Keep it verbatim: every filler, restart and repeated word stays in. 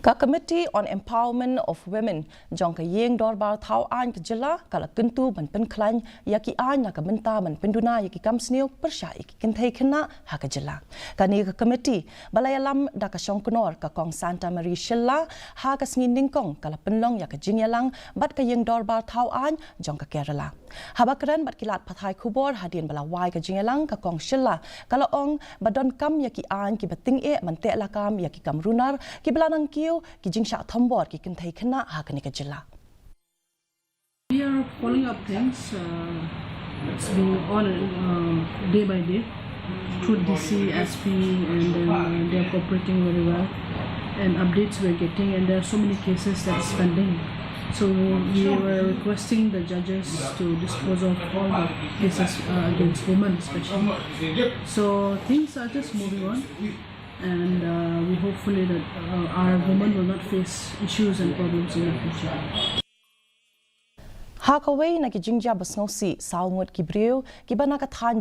Ka Committee on Empowerment of Women jong ka Ïing Dorbar Thaw Aiñ ka Jylla ka la kyntu ban pynkhlaiñ ïa ki aiñ na ka bynta ban pynduna ïa ki kam sniew pyrshah ïa ki kynthei khynnah ha ka jylla. Kane ka committee ba la ïalam da ka Shongknor ka Kong Santa Marie Shylla ha ka sngi Nyngkong ka la pynlong ïa ka jingïalang bad ka Ïing Dorbar Thaw Aiñ jong ka Kerala. Haba kren bad ki lad pathai khubor hadien ba la wai ka jingïalang, ka Kong Shylla ka la ong ba donkam ïa ki aiñ kiba tyngeh ban teh lakam ïa ki kam runar kiba la nang kiew ki jingshah thombor ki kynthei khynnah ha kane ka jylla. We are following up things. Uh, it's been on uh, day by day through D C, S P, and then uh, they're cooperating very well. And updates we're getting, and there are so many cases that's pending. So we were requesting the judges to dispose of all the cases uh, against women, especially. So things are just moving on, and uh, we hopefully that uh, our women will not face issues and problems in the future. Ha kawei na ki jingjia ba sngewsih, saw ngut ki briew kiba na ka thaiñ